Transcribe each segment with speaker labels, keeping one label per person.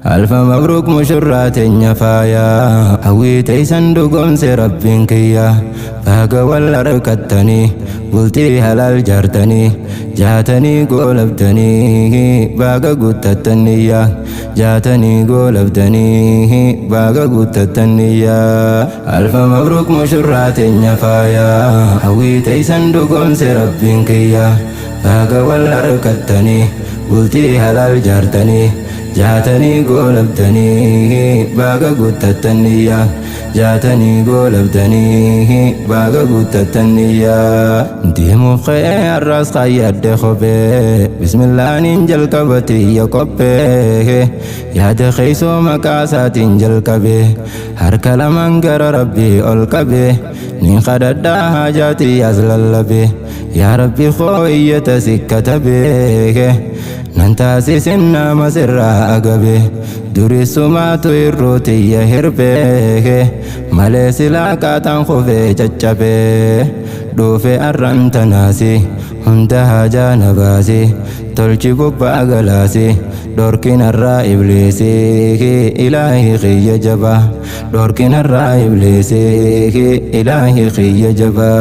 Speaker 1: Alfa mabruuk mushurraa teenya faayaa, hawwii teeysan dhugoomse rabbiin kiyya. Baga wal harkattanii, bultii halaal jaartanii, jaatanii goolabdanii, baga guuttattaniyya. Jaatanii goolabdanii, baga guuttattaniyya. Alfa mabruuk mushurraa teenya faayaa, hawwii teeysan dhugoomse rabbiin kiyya. Baga wal harkattanii, bultii halaal jaartanii, jaatanii goolabdanii, baga guuttattaniyya. Jaatanii goolabdanii, baga guuttattaniyya. Deemuuf ka'ee har'as kaayyadde kophee, bismillaaniin jalqabatiyya qophee. Yaada keeysoo maqaa isaatiin jalqabe, harka lamaan gara rabbii ol qabe, nin kadhadhaa haajaatii as lallabe. Yaa rabbi koo iyyata si katabe, nan taasisin nama sirraa agabe. Durissumaatu irruutiyya hirbe, malee silaa qaaxaan kufee caccabe. Dhuufe arran tanaasi, hunda haajaa na baasi, tolchi gubbaa galaasi, dhorkinarraa ibliisi. Ilaahi kiyya jaba, dhorkinarraa ibliisi. Ilaahi kiyya jaba.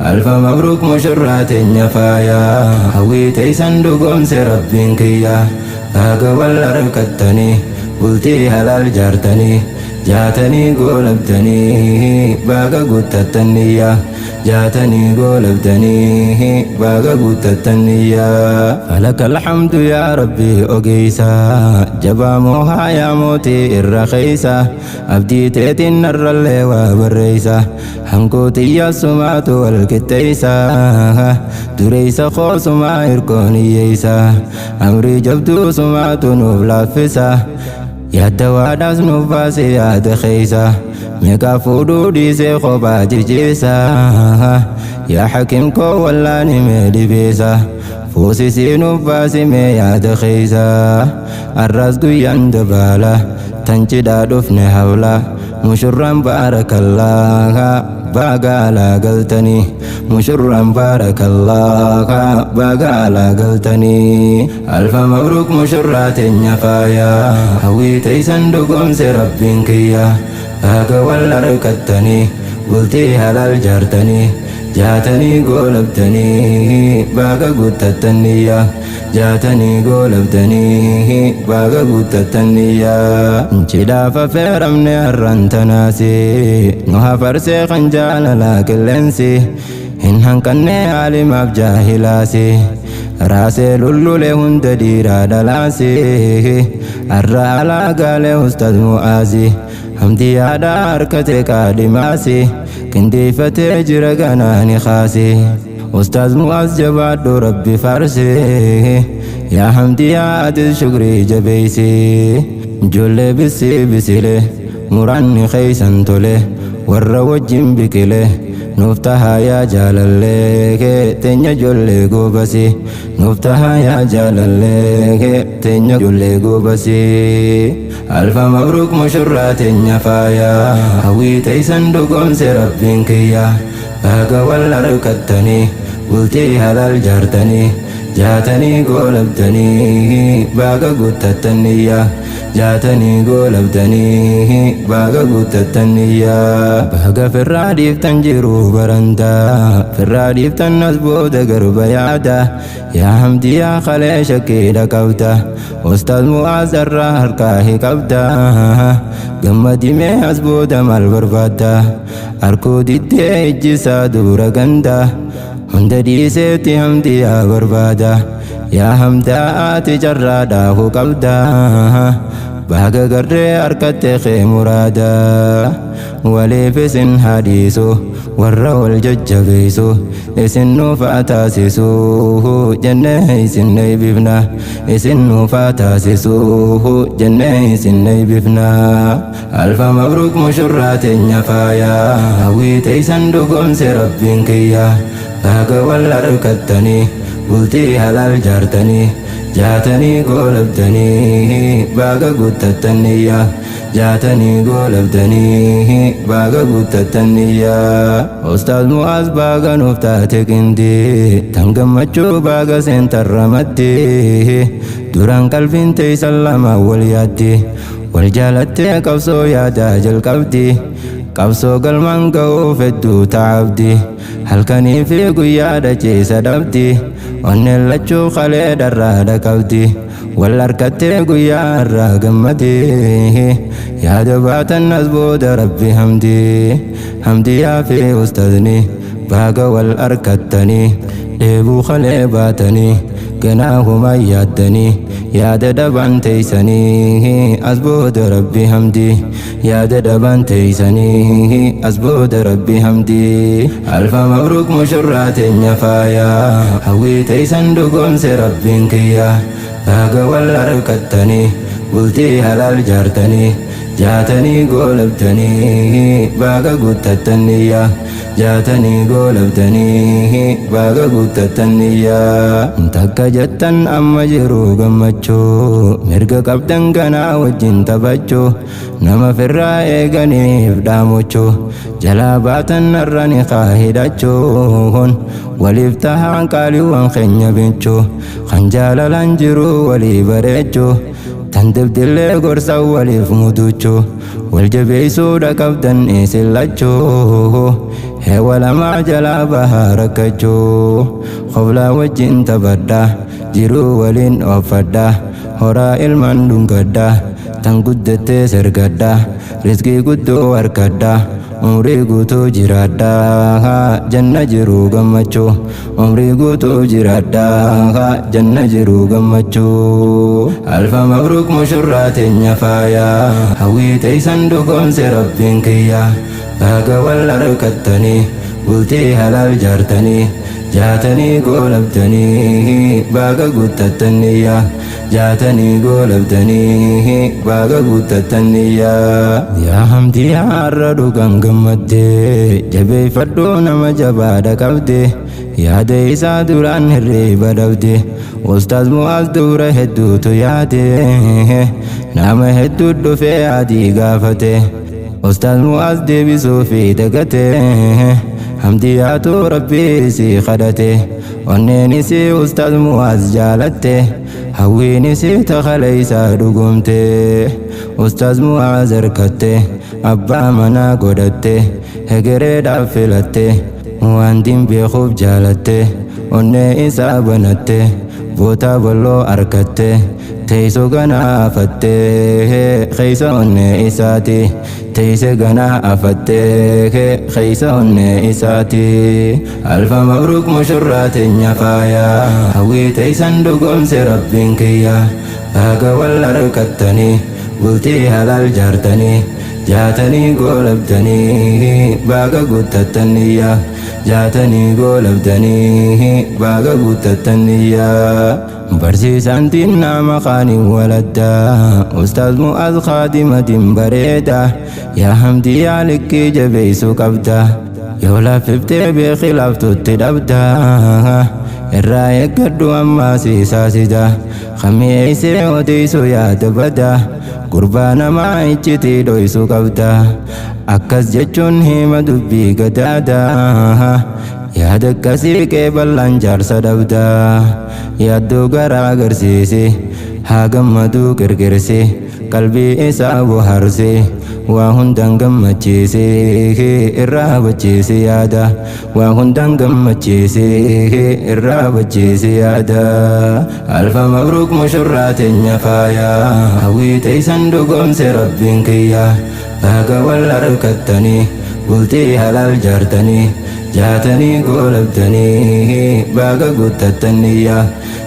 Speaker 1: Alfa mabruuk mushurraa teenya faayaa, hawwii teeysan dhugoomse rabbiin kiyya. Baga wal harkattanii, bultii halaal jaartanii, jaatanii goolabdanii, baga guuttattaniyya. Jaatanii goolabdanii, baga guuttattaniyya. Falaka alhamdu yaa rabbi ogeeysa, jabaa moohaa yaa mootii irra keeysa, abdii teetiin narrallee waa barreeysa, hankootiyya sumaatu wal qixxeeysa, dureeysa koo sumaa hirkoon hiyyeeysa, amrii jabduu sumaatu nuuf laaffisa, yaadda waadhaas nuuf baase yaada keeysa, meeqaa fuudhuu dhiisee kophaa ciciisa. Yaa hakim koo wallaani mee dhibeessa, fuusisii nuuf baasi mee yaada keeysa. Arraas guyyaan dabaala tan cidhaa dhufne hawla, mushurraan baarakallaa baga alaa galtanii, mushurraan baarakallaa baga alaa galtanii. Alfa mabruuk mushurraa teenya faayaa, hawwii teeysan dhugoomse rabbiin kiyya. Baga wal harkattanii, bultii halaal jaartanii, jaatanii goolabdanii, baga guuttattaniyya. Jaatanii goolabdanii, baga guuttattaniyya. Cidhaaf affeeramne har'an tanaasi, nu hafarsee kan jaalalaa qilleensi, hin hanqanne aalimaaf jaahilaasi, raasee lullule hunda dhiiraa dhalaasi. Har'a alaa gaalee ustaz Mu'aazi, hamdi yaada harkate qaadhimaasi, qindeeffatee jira ganaani kaasi. Ustaz Mu'aaz jabaadhu rabbi faarsi, yaa hamdi yaa atis shukrii jabeeysi. Ijoollee bisii bisile muraanni keeysan tole, warra wajjin biqile nuuf tahaa yaa jaalallee kee teenya ijoollee goobasi, nuuf tahaa yaa jaalallee kee teenya ijoollee goobasi. Alfa mabruuk mushurraa teenya faayaa, hawwii teeysan dhugoomse rabbiin kiyya. Baga wal harkattanii, bultii halaal jaartanii, jaatanii goolabdanii, baga guuttattaniyya. Jaatanii goolabdanii, baga guuttattaniyya. Baga firraa dhiiftan jiru barandaa, firraa dhiiftan as booda garba yaada. Yaa hamdi yaa kalee shakkiidha qabda, ustaaz Mu'aaz irraa harkaa hi qabda. Gammadimee as booda maal barbaadda? Arkuu diddee ijjisaa dura ganda, hunda dhiiseetti hamdi yaa barbaada. Yaa hamdaa ati carraa dhaahu qabda, baga garree harkatte kee muraada. Waliif isin hadiisu, warra wal jajjabeessu isin nuuf haa taasisu jennee isin eebbifna, isin nuuf haa taasisu jennee isin eebbifna. Alfa mabruuk mushurraa teenya faayaa, hawwii teeysan dhugoomse rabbiin kiyya. Baga wal harkattanii, bultii halaal jaartanii, jaatanii goolabdanii, baga guuttattaniyya. Jaatanii goolabdanii baaga guuttattan niyyaa. Ustaaz Mu'aaz baaga nuuf taate qindii, tan gammachuu baaga seentarra maddii. Duraan qalbiin teeysan lama wal yaaddi, wal jaalattee qabsoo yaadaa jalqabdi. Qabsoo galmaan ga'uuf hedduu ta'abdi, halkanii fi guyyaa dhaceessa dhabdi. Onneen lachuu kalee dharraadha qabdi, wal harkattee guyyaa irraa gammadi. Yaada baatan as booda Rabbi hamdi. Hamdiyaa fi ustaazni baaga wal harkattanii, dheebuu kalee baatanii ganaa humaa yaaddanii, yaada dhaban teeysanii as booda Rabbi hamdi. Yaada dhaban teeysanii as booda Rabbi hamdi. Alfa mabruuk mushurraa teenya faayaa, hawwii teeysan dhugoomse Rabbiin kiyya. Baaga wal harkattanii bultii halaal jaartanii, jaatanii goolabdanii baaga guuttattan niyyaa. Jaatanii goolabdanii baaga guuttattan niyyaa. Takka jettan amma jiru gammachuu, mirga qabdan ganaa wajjin taphachuu, nama firraa eeganiif dhaamochuu, jalaa baatan narra ni kaa hidhachuun, waliif tahaan qaaliiwwan keenya bichuu, kan jaalalaan jiru walii bareechuu, tan dibdillee gorsa waliif muduchuu, wal jabeessuudha qabdan isin lachuu. Heewa lamaa jalaa bahaa rakkachuu, qoblaa wajjin taphadhaa, jiruu waliin ooffadhaa, horaa ilmaan dhungadhaa, tan guddattee sergadhaa, rizqii guddoo harkadhaa, umrii guutuu jiraadhaa janna jiruu gammachuu. Umrii guutuu jiraadhaa janna jiruu gammachuu. Alfa mabruuk mushurraa teenya faayaa, hawwii teeysan dhugoomse Rabbiin kiyya. Baaga wal harkattanii bultii halaal jaartanii, jaatanii goolabdanii baaga guuttattan niyyaa. Jaatanii goolabdanii baaga guuttattan niyyaa. Yaa Hamdii har'a dhugaan gammaddee, jabeeffadhuu nama jabaadha qabde, yaada isaa duraan hirriiba dhabde. Ustaaz Mu'aaz dura hedduutu yaade, nama hedduu dhufee adii gaafate, Ustaaz Mu'aaz deebisuu fi dagate. Hamdiyaatu Rabbii si kadhate, onneen isii Ustaaz Mu'aaz jaalatte, hawwiin isii takala isaa dhugumte. Ustaaz Mu'aaz harkatte abbaa manaa godhatte, hegereedhaaf filatte, waan diin beekuuf jaalatte, onnee isaa banatte, bootaa balloo harkatte, teessoo ganaa afatte keessa onnee isaati, teesse ganaa afatte keessa onnee isaati. Alfa mabruuk mushurraa teenya faayaa, hawwii teessan dhugoomse Rabbiin kiyya. Baaga wal harkattanii bultii halaal jaartanii, jaatanii goolabdanii baaga guuttattan niyyaa. Jaatanii goolabdanii baaga guuttattan niyyaa. Barsiisaan diinaa maqaanii waladdaa, Ustaaz Mu'aaz kaadimatiin bareeda. Yaa Hamdiyaa likkii jabeessuu qabda, yoo laaffiftee beeki laaftutti dhabda. Irraa eeggadhu ammaa siisaa sida, kami'eessee odeessu yaada bada, gurbaa namaa iccitii dhoysuu qabda. Akkas jechuun hima dubbii gadaada, yaada akkasii qeeballaan jaarsa dhabda. Yaaddoo garaa agarsiisi, haa gammaduu qirqirsi, qalbii isaa bohaarsi, waa hundaan gammachiisi, irraa hubachiisi yaada, waa hundaan gammachiisi, irraa hubachiisi yaada. Alfa mabruuk mushurraa teenya faayaa, hawwii teessan dhugoomse Rabbiin kiyya. Baaga wal harkattanii bultii halaal jaartanii, jaatanii goolabdanii baaga guuttattan niyyaa.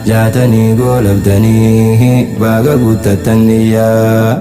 Speaker 1: Jaatanii goolabdanii baaga guuttattan niyyaa.